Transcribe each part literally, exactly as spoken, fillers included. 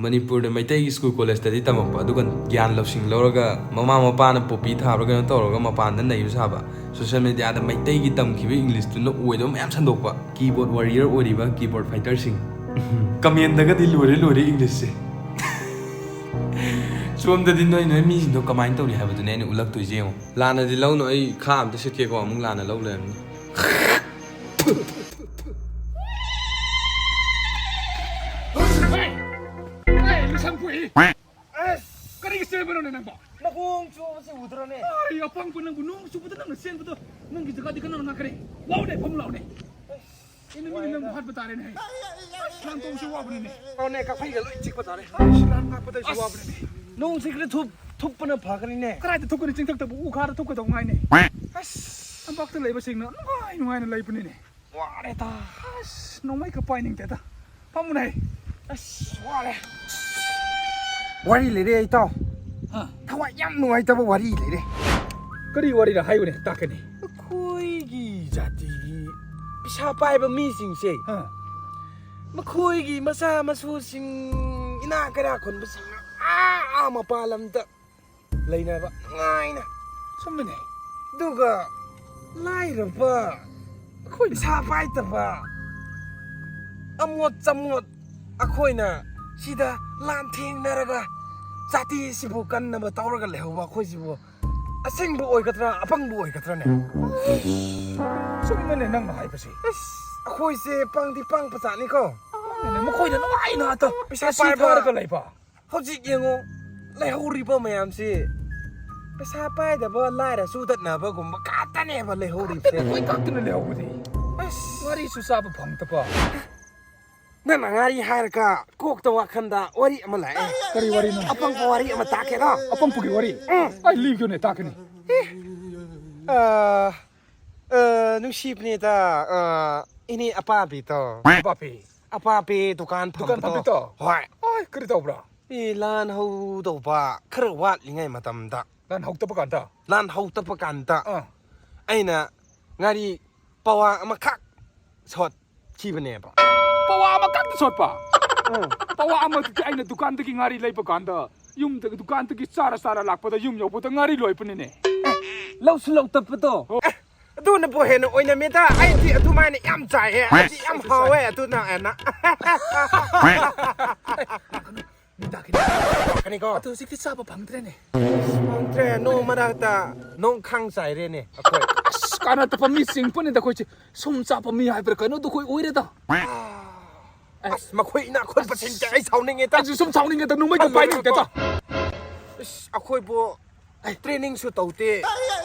ꯃꯅꯤꯄꯨꯔꯗ ꯃꯩꯇꯩꯒꯤ ꯁ꯭ꯀꯨꯜ ꯀꯣꯂꯦꯖꯇꯗꯤ ꯇꯝꯃꯛꯄ, ꯑꯗꯨꯒ ꯒ꯭ꯌꯥꯟ ꯂꯧꯁꯤꯡ ꯂꯧꯔꯒ ꯃꯃꯥ ꯃꯄꯥꯅ ꯄꯣꯄꯤ ꯊꯥꯕ꯭ꯔꯥ ꯀꯩꯅꯣ ꯇꯧꯔꯒ ꯃꯄꯥꯟꯗ ꯅꯩꯕ ꯁꯥꯕ, ꯁꯣꯁꯤꯌꯦꯜ ꯃꯦꯗꯤꯌꯥꯗ ꯃꯩꯇꯩꯒꯤ ꯇꯝꯈꯤꯕ ꯏꯪꯂꯤꯁꯇꯨꯅ ꯑꯣꯏꯗꯕ ꯃꯌꯥꯝ ꯁꯟꯗꯣꯛꯄ, ꯀꯤꯕꯣꯔꯗ ꯋꯥꯔꯤꯌꯔ ꯑꯣꯏꯔꯤꯕ ꯀꯤꯕꯣꯔꯗ ꯐꯥꯏꯇꯔꯁꯤꯡ꯫ ꯀꯃꯦꯟꯗꯒꯗꯤ ꯂꯣꯏꯔꯦ ꯂꯣꯏꯔꯦ ꯏꯪꯂꯤꯁꯁꯦ꯫ ꯁꯣꯝꯗꯗꯤ ꯅꯣꯏ ꯅꯣꯏ ꯃꯤꯁꯤꯡꯗꯣ ꯀꯃꯥꯏꯅ ꯇꯧꯔꯤ ꯍꯥꯏꯕꯗꯨꯅꯦ ꯑꯩꯅ ꯎꯠꯂꯛꯇꯣꯏꯁꯦ ꯌꯦꯡꯉꯣ꯫ ꯂꯥꯟꯅꯗꯤ ꯂꯧꯅꯨ, ꯑꯩ ꯈꯥ ꯑꯝꯇ ꯁꯤꯠꯀꯦꯀꯣ, ꯑꯃꯨꯛ ꯂꯥꯟꯅ ꯂꯧ ꯂꯩꯔꯝꯅꯤ꯫ ꯑꯦ, ꯂꯨꯁꯝ ꯀꯨꯏ꯫ ꯑꯁ! ꯀꯔꯤꯒꯤ ꯆꯦꯟꯕꯅꯣꯅꯦ ꯅꯪꯕꯣ? ꯅꯈꯣꯡ ꯆꯣꯠꯄꯁꯤ ꯎꯗ꯭ꯔꯣꯅꯦ? ꯑꯩ ꯑꯄꯪꯕ ꯅꯪꯕꯨ, ꯅꯣꯡ ꯆꯨꯕꯗ ꯅꯪꯅ ꯆꯦꯟꯕꯗꯣ, ꯅꯪꯒꯤ ꯖꯒꯥꯗꯤ ꯀꯅꯥꯅ ꯉꯥꯛꯀꯅꯤ? ꯂꯥꯎꯅꯦ, ꯐꯝ ꯂꯥꯎꯅꯦ꯫ ꯑꯁ, ꯏꯅ ꯃꯤꯅ ꯅꯪꯕꯨ ꯋꯥꯏꯗ꯫ ꯍꯥꯠꯄ ꯇꯥꯔꯦꯅꯦ꯫ ꯑꯁ, ꯂꯥꯟ ꯇꯧꯕꯁꯤ ꯋꯥꯕꯅꯤꯅꯦ꯫ ꯑꯧꯅꯦ, ꯀꯛꯐꯩꯒ ꯂꯣꯏ ꯆꯤꯛꯄ ꯇꯥꯔꯦ꯫ ꯑꯁ, ꯂꯥꯟ ꯉꯥꯛꯄꯗꯁꯨ ꯑꯁ꯫ ꯋꯥꯕꯅꯤꯅꯦ꯫ ꯅꯣꯡꯁꯤ ꯈꯔ ꯊꯨꯞ-, ꯊꯨꯞꯄꯅ ꯐꯒꯅꯤꯅꯦ꯫ ꯀꯗꯥꯏꯗ ꯊꯨꯞꯀꯅꯤ? ꯆꯤꯡꯊꯛꯇꯕꯨ ꯎ ꯈꯥꯗ ꯊꯨꯞꯀꯗꯧ ꯉꯥꯏꯅꯦ꯫ ꯑꯁ꯫ ꯇꯝꯄꯥꯛꯇ ꯂꯩꯕꯁꯤꯡꯅ ꯅꯨꯡꯉꯥꯏ ꯅꯨꯡꯉꯥꯏꯅ ꯂꯩꯕꯅꯤꯅꯦ꯫ ꯋꯥꯔꯦꯗ꯫ ꯑꯁ, ꯅꯣꯡꯃꯩ ꯀ ꯄꯥꯏꯅꯤꯡꯗꯦꯗ꯫ ꯐꯝꯃꯨꯅꯦ꯫ ꯑꯁ, ꯋꯥꯔꯦ꯫ ꯋꯥꯔꯤ ꯂꯩꯔꯦ, ꯏꯇꯥꯎ꯫ ꯍꯥ? ꯊꯋꯥꯏ ꯌꯥꯝ ꯅꯨꯡꯉꯥꯏꯇꯕ ꯋꯥꯔꯤ ꯂꯩꯔꯦ꯫ ꯀꯔꯤ ꯋꯥꯔꯤꯔ ꯍꯥꯏꯌꯨꯅꯦ, ꯇꯥꯛꯀꯅꯤ꯫ ꯑꯩꯈꯣꯏꯒꯤ ꯖꯥꯇꯤꯒꯤ ꯄꯩꯁꯥ ꯄꯥꯏꯕ ꯃꯤꯁꯤꯡꯁꯦ, ꯍꯥ? ꯃꯈꯣꯏꯒꯤ ꯃꯆꯥ ꯃꯁꯨꯁꯤꯡ, ꯏꯅꯥꯛ ꯀꯩꯔꯥꯛ ꯈꯨꯟꯕꯁꯤꯡꯅ ꯑꯥ, ꯑꯥ ꯃꯄꯥꯟ ꯂꯝꯗ ꯂꯩꯅꯕ ꯅꯨꯡꯉꯥꯏꯅ꯫ ꯆꯨꯝꯃꯤꯅꯦ꯫ ꯑꯗꯨꯒ ꯂꯥꯏꯔꯕ, ꯑꯩꯈꯣꯏ ꯄꯩꯁꯥ ꯄꯥꯏꯗꯕ, ꯑꯃꯣꯠ ꯆꯃꯣꯠ ꯑꯩꯈꯣꯏꯅ ꯁꯤꯗ ꯂꯥꯟꯊꯦꯡꯅꯔꯒ ꯖꯥꯇꯤꯁꯤꯕꯨ ꯀꯟꯅꯕ ꯇꯧꯔꯒ ꯂꯩꯍꯧꯕ ꯑꯩꯈꯣꯏꯁꯤꯕꯨ ꯑꯁꯦꯡꯕ ꯑꯣꯏꯒꯗ꯭ꯔꯥ, ꯑꯄꯪꯕ ꯑꯣꯏꯒꯗ꯭ꯔꯥꯅꯦ? ꯆꯨꯝꯃꯤꯅꯦ ꯅꯪꯅ ꯍꯥꯏꯕꯁꯦ꯫ ꯑꯁ, ꯑꯩꯈꯣꯏꯁꯦ ꯄꯪꯗꯤ ꯄꯪꯕ ꯖꯥꯠꯅꯤꯀꯣ꯫ ꯃꯥꯅꯦ, ꯃꯈꯣꯏꯅ ꯅꯨꯡꯉꯥꯏꯅ ꯍꯥ-, ꯄꯩꯁꯥ ꯄꯥꯏꯕ ꯊꯥꯔꯒ ꯂꯩꯕ꯫ ꯍꯧꯖꯤꯛ ꯌꯦꯡꯉꯣ, ꯂꯩꯍꯧꯔꯤꯕ ꯃꯌꯥꯝꯁꯤ ꯄꯩꯁꯥ ꯄꯥꯏꯗꯕ, ꯂꯥꯏꯔ ꯆꯨꯗꯠꯅꯕꯒꯨꯝꯕ ꯈꯛꯇꯅꯦꯕ ꯂꯩꯍꯧꯔꯤꯕꯁꯦ꯫ ꯀꯥꯛꯇꯅ ꯂꯩꯍꯧꯕꯗꯤ꯫ ꯑꯁ꯫ ꯋꯥꯔꯤꯁꯨ ꯆꯥꯕ ꯐꯪꯗꯕ꯫ ꯅꯪꯅ ꯉꯥꯔꯤ ꯍꯥꯏꯔꯒ ꯀꯣꯛꯇ ꯋꯥꯈꯟꯗ ꯋꯥꯔꯤ ꯑꯃ ꯂꯥꯛꯑꯦ꯫ ꯀꯔꯤ ꯋꯥꯔꯤꯅꯣ? ꯑꯄꯪꯕ ꯋꯥꯔꯤ ꯑꯃ ꯇꯥꯛꯀꯦꯔꯣ? ꯑꯄꯪꯕꯒꯤ ꯋꯥꯔꯤ? ꯎꯝ꯫ ꯑꯩ ꯂꯤꯒꯦꯅꯦ, ꯇꯥꯛꯀꯅꯤ꯫ ꯑ, ꯑ, ꯅꯨꯡꯁꯤꯕꯅꯤꯗ, ꯑ, ꯏꯅꯦ ꯑꯄꯥꯕꯤꯗꯣ꯫ ꯑꯄꯥꯕꯤ? ꯑꯄꯥꯕꯤ ꯗꯨꯀꯥꯟ ꯗꯨꯀꯥꯟ ꯐꯝꯕꯗꯣ꯫ ꯐꯝꯕꯤꯗꯣ? ꯍꯣꯏ꯫ ꯑꯣꯏ, ꯀꯔꯤ ꯇꯧꯕ꯭ꯔꯥ? ꯑꯦ, ꯂꯥꯟ ꯍꯧꯗꯧꯕ ꯈꯔ ꯋꯥꯠꯂꯤꯉꯩ ꯃꯇꯝꯗ꯫ ꯂꯥꯟ ꯍꯧꯗꯕ ꯀꯥꯟꯗ? ꯂꯥꯟ ꯍꯧꯗꯕ ꯀꯥꯟꯗ ꯑꯥ꯫ ꯑꯩꯅ ꯉꯥꯔꯤ ꯄꯋꯥ ꯑꯃꯈꯛ ꯁꯣꯠꯈꯤꯕꯅꯦꯕ꯫ ꯄꯋꯥ ꯑꯃꯈꯛꯇ ꯁꯣꯠꯄ? ꯄꯋꯥ ꯑꯃꯗꯨꯗꯤ ꯑꯩꯅ ꯗꯨꯀꯥꯟꯗꯒꯤ ꯉꯥꯔꯤ ꯂꯩꯕ ꯀꯥꯟꯗ, ꯌꯨꯝꯗ ꯗꯨꯀꯥꯟꯗꯒꯤ ꯆꯥꯔ ꯆꯥꯔ ꯂꯥꯛꯄꯗ ꯌꯨꯝ ꯌꯧꯕꯗ ꯉꯥꯔꯤ ꯂꯣꯏꯕꯅꯤꯅꯦ꯫ ꯂꯧꯁꯨ ꯂꯧꯇꯕꯗꯣ꯫ ꯑꯗꯨꯅꯕꯨ ꯍꯦꯟꯅ ꯑꯣꯏꯅꯝꯃꯦꯗ꯫ ꯑꯩꯗꯤ ꯑꯗꯨꯃꯥꯏꯅ ꯌꯥꯝ ꯆꯥꯏꯍꯦ꯫ ꯑꯩꯗꯤ ꯌꯥꯝ ꯍꯥꯎꯋꯦ ꯑꯗꯨꯅ ꯍꯦꯟꯅ꯫ ꯅꯨꯡꯗꯥꯡꯒꯤꯅꯤ꯫ ꯂꯥꯛꯀꯅꯤꯀꯣ꯫ ꯑꯗꯨ ꯍꯧꯖꯤꯛꯇꯤ ꯆꯥꯕ ꯐꯪꯗ꯭ꯔꯦꯅꯦ꯫ ꯐꯪꯗ꯭ꯔꯦ꯫ ꯅꯣꯡ ꯃꯔꯛꯇ ꯅꯣꯡ ꯈꯥꯡ ꯆꯥꯏꯔꯦꯅꯦ ꯑꯩꯈꯣꯏ꯫ ꯑꯁ, ꯀꯥꯟꯅꯗꯕ ꯃꯤ ꯆꯤꯡ ꯄꯨꯅꯤꯗ ꯑꯩꯈꯣꯏꯁꯦ꯫ ꯁꯨꯝ ꯆꯥꯕ ꯃꯤ ꯍꯥꯏꯕ꯭ꯔꯥ ꯀꯩꯅꯣꯗꯣ ꯑꯩꯈꯣꯏ ꯑꯣꯏꯔꯦꯗ꯫ ꯑꯁ, ꯃꯈꯣꯏ ꯏꯅꯥꯛ ꯈꯨꯟꯕꯁꯤꯡꯁꯦ ꯑꯩ ꯁꯥꯎꯅꯤꯡꯉꯦꯗ꯫ ꯑꯩꯁꯨ ꯁꯨꯝ ꯁꯥꯎꯅꯤꯡꯉꯦꯗ, ꯅꯣꯡꯃꯩꯒ ꯄꯥꯏꯅꯤꯡꯗꯦꯗ꯫ ꯑꯁ, ꯑꯩꯈꯣꯏꯕꯨ ꯇ꯭ꯔꯦꯅꯤꯡꯁꯨ ꯇꯧꯗꯦ,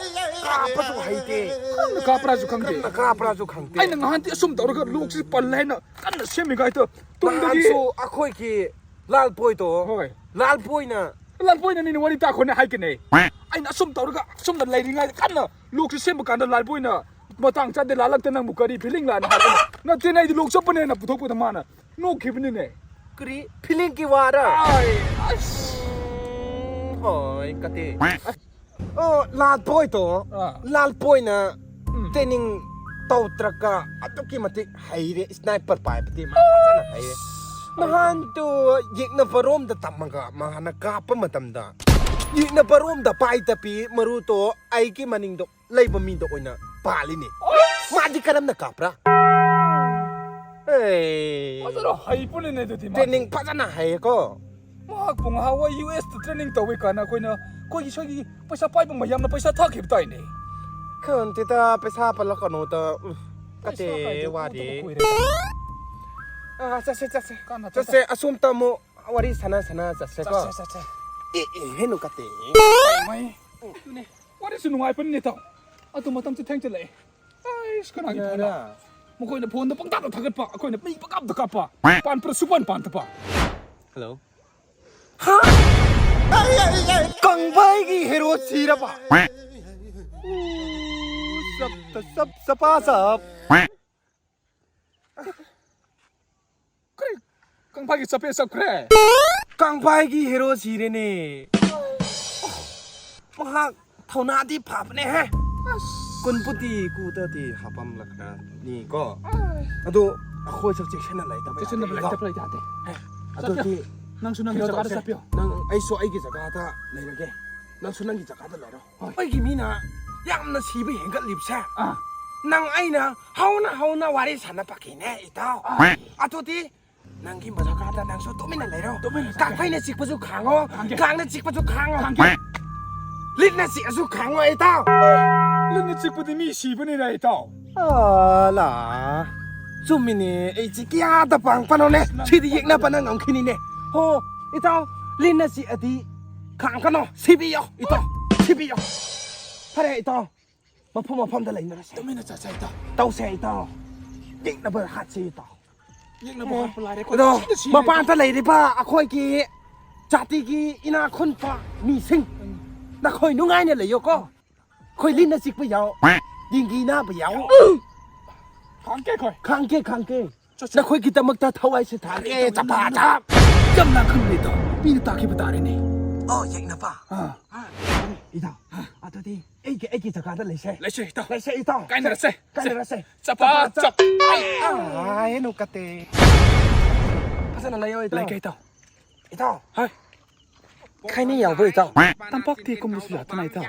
ꯀꯥꯞꯄꯁꯨ ꯍꯩꯇꯦ꯫ ꯀꯟꯅ ꯀꯥꯞꯄ꯭ꯔꯥꯁꯨ ꯈꯪꯗꯦ꯫ ꯀꯟꯅ ꯀꯥꯞꯄ꯭ꯔꯥꯁꯨ ꯈꯪꯗꯦ꯫ ꯑꯩꯅ ꯉꯍꯥꯟꯗꯤ ꯑꯁꯨꯝ ꯇꯧꯔꯒ ꯂꯣꯛꯁꯤ ꯄꯜꯂꯦ ꯍꯥꯏꯅ ꯀꯟꯅ ꯁꯦꯝꯃꯤꯉꯥꯏꯗ ꯇꯨꯡꯗꯒꯤ ꯅꯍꯥꯟꯁꯨ ꯑꯩꯈꯣꯏꯒꯤ ꯂꯥꯜꯄꯣꯏꯗꯣ, ꯍꯣꯏ꯫ ꯂꯥꯜꯄꯣꯏꯅ ꯂꯥꯜꯄꯣꯏꯅ ꯅꯤꯅ ꯋꯥꯔꯤ ꯇꯥꯈꯣꯅꯦ ꯍꯥꯏꯒꯅꯦ꯫ ꯑꯩꯅ ꯑꯁꯨꯝ ꯇꯧꯔꯒ ꯑꯁꯨꯝꯅ ꯂꯩꯔꯤꯉꯩꯗ ꯀꯟꯅ ꯂꯣꯛꯁꯤ ꯁꯦꯝꯕ ꯀꯥꯟꯗ ꯂꯥꯜꯄꯣꯏꯅ ꯃꯇꯥꯡ ꯆꯥꯗꯦ, ꯂꯥꯜꯂꯛꯇ ꯅꯪꯕꯨ ꯀꯔꯤ ꯐꯤꯂꯤꯡ ꯂꯥꯛꯅ ꯍꯥꯏꯔꯛꯏꯅꯣ? ꯅꯠꯇꯦꯅꯦ, ꯑꯩꯗꯤ ꯂꯣꯛ ꯆꯠꯄꯅꯦꯅ ꯄꯨꯊꯣꯛꯄꯗ ꯃꯥꯅ ꯅꯣꯛꯈꯤꯕꯅꯤꯅꯦ꯫ ꯀꯔꯤ ꯐꯤꯂꯤꯡꯒꯤ ꯋꯥꯔ? ꯑꯥꯏ, ꯑꯁ꯫ ꯎꯝ, ꯍꯣꯏ, ꯀꯇꯦ꯫ ꯑꯣ, ꯂꯥꯜꯄꯣꯏꯗꯣ꯫ ꯑꯥ꯫ ꯂꯥꯜꯄꯣꯏꯅ ꯎꯝ꯫ ꯇ꯭ꯔꯦꯅꯤꯡ ꯇꯧꯗ꯭ꯔꯒ ꯑꯗꯨꯛꯀꯤ ꯃꯇꯤꯛ ꯍꯩꯔꯦ, ꯁ꯭ꯅꯥꯏꯄꯔ ꯄꯥꯏꯕꯗꯤ ꯃꯥ ꯐꯖꯅ ꯍꯩꯔꯦ꯫ ꯅꯍꯥꯟꯗꯣ ꯌꯦꯛꯅꯕꯔꯣꯝꯗ ꯇꯝꯃꯒ ꯃꯥꯅ ꯀꯥꯞꯄ ꯃꯇꯝꯗ, ꯌꯦꯛꯅꯕꯔꯣꯝꯗ ꯄꯥꯏꯗꯕꯤ ꯃꯔꯨꯗꯣ ꯑꯩꯒꯤ ꯃꯅꯤꯡꯗꯣ ꯂꯩꯕ ꯃꯤꯗ ꯑꯣꯏꯅ ꯄꯥꯜꯂꯤꯅꯦ꯫ ꯃꯥꯗꯤ ꯀꯔꯝꯅ ꯀꯥꯞꯄ꯭ꯔꯥ? ꯑꯦ꯫ ꯐꯖꯅ ꯍꯩꯕꯅꯤꯅꯦ ꯑꯗꯨꯗꯤ ꯃꯥꯗꯤ꯫ ꯇ꯭ꯔꯦꯅꯤꯡ ꯐꯖꯅ ꯍꯩꯌꯦꯀꯣ꯫ ꯃꯍꯥꯛꯄꯨ ꯉꯍꯥꯟꯋꯥꯏ ꯌꯨ ꯑꯦꯁꯇ ꯇ꯭ꯔꯦꯅꯤꯡ ꯇꯧꯋꯤ ꯀꯥꯟꯗ ꯑꯩꯈꯣꯏꯅ, ꯑꯩꯈꯣꯏꯒꯤ ꯁ꯭ꯋꯥꯏꯒꯤ ꯄꯩꯁꯥ ꯄꯥꯏꯕ ꯃꯌꯥꯝꯅ ꯄꯩꯁꯥ ꯊꯥꯈꯤꯕ ꯇꯥꯏꯅꯦ꯫ ꯈꯪꯗꯦꯗ, ꯄꯩꯁꯥ ꯄꯜꯂꯛꯀꯅꯨꯗ꯫ ꯎꯝ, ꯀꯠꯇꯦ ꯄꯩꯁꯥ ꯀꯥꯏꯗꯩ ꯋꯥꯗꯤ꯫ ꯎꯗꯕ ꯀꯨꯏꯔꯦ꯫ ꯑꯥ, ꯆꯠꯁꯦ, ꯆꯠꯁꯦ꯫ ꯀꯥꯟꯅ ꯆꯠꯁꯦ, ꯆꯠꯁꯦ꯫ ꯑꯁꯣꯝꯗ ꯑꯃꯨꯛ ꯋꯥꯔꯤ ꯁꯥꯟꯅ ꯁꯥꯟꯅ ꯆꯠꯁꯦꯀꯣ꯫ ꯆꯠꯁꯦ, ꯆꯠꯁꯦ꯫ ꯑꯦ, ꯑꯦ, ꯍꯦꯅꯨ ꯀꯠꯇꯦ꯫ ꯃꯩ꯫ ꯑꯗꯨꯅꯦ꯫ ꯋꯥꯔꯤꯁꯨ ꯅꯨꯡꯉꯥꯏꯕꯅꯤꯅꯦ, ꯏꯇꯥꯎ꯫ ꯑꯗꯨ ꯃꯇꯝꯁꯨ ꯊꯦꯡꯖꯤꯜꯂꯛꯑꯦ꯫ ꯑꯩꯁ, ꯀꯅꯥꯒꯤ ꯐꯣꯟꯅꯣ? ꯌꯥꯔꯦ꯫ ꯃꯈꯣꯏꯅ ꯐꯣꯟꯗ ꯄꯪꯇꯥꯗ ꯊꯥꯒꯠꯄ, ꯑꯩꯈꯣꯏꯅ ꯃꯤ ꯄꯪꯀꯥꯞꯇ ꯀꯥꯞꯄ꯫ ꯄꯥꯟ ꯄ꯭ꯔ-, ꯁꯨꯄꯥꯟ ꯄꯥꯟꯗꯕ꯫ ꯍꯜꯂꯣ꯫ ꯍꯥ? ꯀꯪꯕꯥꯏꯒꯤ ꯍꯦꯔꯣ ꯁꯤꯔꯕ? ꯎ, ꯆꯞ ꯇ ꯆꯞ ꯆꯄꯥ ꯆꯞ꯫ ꯀꯔꯤ? ꯀꯪꯐꯥꯏꯒꯤ ꯆꯞꯄꯦ ꯆꯞꯈ꯭ꯔꯦ? ꯀꯪꯐꯥꯏꯒꯤ ꯍꯦꯔꯣ ꯁꯤꯔꯦꯅꯦ꯫ ꯃꯍꯥꯛ ꯊꯧꯅꯥꯗꯤ ꯐꯕꯅꯦꯍꯦ꯫ ꯑꯁ꯫ ꯀꯨꯟꯕꯨꯗꯤ ꯀꯨꯗꯗꯤ ꯍꯥꯄꯝꯂꯛꯀꯅꯤ ꯀꯣ꯫ ꯑꯗꯣ ꯑꯩꯈꯣꯏꯁꯨ ꯆꯦꯛꯁꯤꯟꯅ ꯂꯩꯇꯕ ꯌꯥꯗꯦ, ꯆꯦꯛꯁꯤꯟꯅꯕ ꯏꯇꯥꯎ꯫ ꯂꯩꯇꯕ ꯂꯩ ꯌꯥꯗꯦ꯫ ꯑꯗꯨꯗꯤ ꯅꯪꯁꯨ ꯅꯪꯒꯤ ꯀꯩꯅꯣ ꯖꯒꯥꯗ ꯇꯧꯁꯦ꯫ ꯆꯠꯄꯤꯌꯣ꯫ ꯅꯪ, ꯑꯩꯁꯨ ꯑꯩꯒꯤ ꯖꯒꯥꯗ ꯂꯩꯔꯒꯦ, ꯅꯪꯁꯨ ꯅꯪꯒꯤ ꯖꯒꯥꯗ ꯂꯩꯔꯣ꯫ ꯍꯣꯏ꯫ ꯑꯩꯈꯣꯏꯒꯤ ꯃꯤꯅ ꯌꯥꯝꯅ ꯁꯤꯕ ꯍꯦꯟꯒꯠꯂꯤꯕꯁꯦ ꯑꯥ꯫ ꯅꯪ ꯑꯩꯅ ꯍꯧꯅ ꯍꯧꯅ ꯋꯥꯔꯤ ꯁꯥꯟꯅꯕꯒꯤꯅꯦ, ꯏꯇꯥꯎ꯫ ꯑꯥ꯫ ꯑꯗꯨꯗꯤ ꯅꯪꯒꯤ ꯖꯒꯥꯗ ꯅꯪꯁꯨ ꯇꯨꯃꯤꯟꯅ ꯂꯩꯔꯣ꯫ ꯇꯨꯃꯤꯟꯅ ꯂꯩꯔꯣ꯫ ꯀꯥꯡꯐꯩꯅ ꯆꯤꯛꯄꯁꯨ ꯈꯥꯡꯉꯣ, ꯈꯥꯡꯒꯦ꯫ ꯀꯥꯡꯅ ꯆꯤꯛꯄꯁꯨ ꯈꯥꯡꯉꯣ, ꯈꯥꯡꯒꯦ꯫ ꯂꯤꯟꯅ ꯆꯤꯛꯑꯁꯨ ꯈꯥꯡꯉꯣ, ꯏꯇꯥꯎ꯫ ꯂꯤꯟꯅ ꯆꯤꯛꯄꯗꯤ ꯃꯤ ꯁꯤꯕꯅꯤꯅ, ꯏꯇꯥꯎ꯫ ꯑꯂꯥ, ꯆꯨꯝꯃꯤꯅꯦ, ꯑꯩꯁꯦ ꯀꯌꯥꯗ ꯄꯥꯡꯄꯅꯣꯅꯦ꯫ ꯁꯤꯗꯤ ꯌꯦꯛꯅꯕꯅ ꯉꯝꯈꯤꯅꯤꯅꯦ꯫ ꯍꯣ, ꯏꯇꯥꯎ, ꯂꯤꯟꯅ ꯆꯤꯛꯑꯗꯤ ꯈꯥꯡꯒꯅꯣ, ꯁꯤꯕꯤꯌꯣ, ꯏꯇꯥꯎ, ꯁꯤꯕꯤꯌꯣ꯫ ꯐꯔꯦ, ꯏꯇꯥꯎ, ꯃꯐꯝ ꯃꯐꯝꯗ ꯂꯩꯅꯔꯁꯦ꯫ ꯇꯨꯃꯤꯟꯅ ꯆꯠꯁꯦ, ꯏꯇꯥꯎ꯫ ꯇꯧꯁꯦ, ꯏꯇꯥꯎ꯫ ꯌꯦꯛꯅꯕ ꯍꯥꯠꯁꯦ, ꯏꯇꯥꯎ꯫ ꯌꯦꯛꯅꯕ ꯍꯥꯠꯄ ꯂꯥꯏꯔꯦ, ꯑꯩꯈꯣꯏ ꯑꯗꯣ ꯁꯤꯗ ꯁꯤꯔꯦ, ꯃꯄꯥꯟꯗ ꯂꯩꯔꯤꯕ ꯑꯩꯈꯣꯏꯒꯤ ꯖꯥꯇꯤꯒꯤ ꯏꯅꯥꯛ ꯈꯨꯟꯕ ꯃꯤꯁꯤꯡ, ꯅꯈꯣꯏ ꯅꯨꯡꯉꯥꯏꯅ ꯂꯩꯌꯣꯀꯣ꯫ ꯑꯩꯈꯣꯏ ꯂꯤꯟꯅ ꯆꯤꯛꯄ ꯌꯥꯎ, ꯗꯦꯡꯒꯤ ꯅꯥꯕ ꯌꯥꯎ꯫ ꯈꯥꯡꯒꯦ ꯑꯩꯈꯣꯏ꯫ ꯈꯥꯡꯒꯦ, ꯈꯥꯡꯒꯦ꯫ ꯆꯠꯁꯦ꯫ ꯅꯈꯣꯏꯒꯤꯗꯃꯛꯇ ꯊꯋꯥꯏꯁꯦ ꯊꯥꯒꯦ, ꯆꯄꯥ ꯆꯞ꯫ ꯌꯥꯝ ꯂꯥꯡꯈꯠꯂꯦ, ꯏꯇꯥꯎ꯫ ꯃꯤꯅ ꯇꯥꯈꯤꯕ ꯇꯥꯔꯦꯅꯦ꯫ ꯑꯣ, ꯌꯦꯛꯅꯕ꯫ ꯑꯥ꯫ ꯏꯇꯥꯎ, ꯑꯗꯨꯗꯤ ꯑꯩꯒꯤ, ꯑꯩꯒꯤ ꯖꯒꯥꯗ ꯂꯩꯁꯦ꯫ ꯂꯩꯁꯦ, ꯏꯇꯥꯎ꯫ ꯂꯩꯁꯦ, ꯏꯇꯥꯎ꯫ ꯀꯥꯏꯅꯔꯁꯦ꯫ ꯀꯥꯏꯅꯔꯁꯦ꯫ ꯆꯄꯥ ꯆꯞ꯫ ꯑꯥ, ꯍꯦ, ꯅꯨꯡꯀꯠꯇꯦ꯫ ꯐꯖꯅ ꯂꯩꯌꯣ, ꯏꯇꯥꯎ꯫ ꯂꯩꯒꯦ, ꯏꯇꯥꯎ꯫ ꯏꯇꯥꯎ, ꯍꯣꯏ꯫ ꯈꯩꯅꯤ ꯌꯥꯎꯕ꯭ꯔꯣ, ꯏꯇꯥꯎ? ꯇꯝꯄꯥꯛꯇꯤ ꯀꯨꯝꯕꯁꯨ ꯂꯥꯛꯇꯅ, ꯏꯇꯥꯎ꯫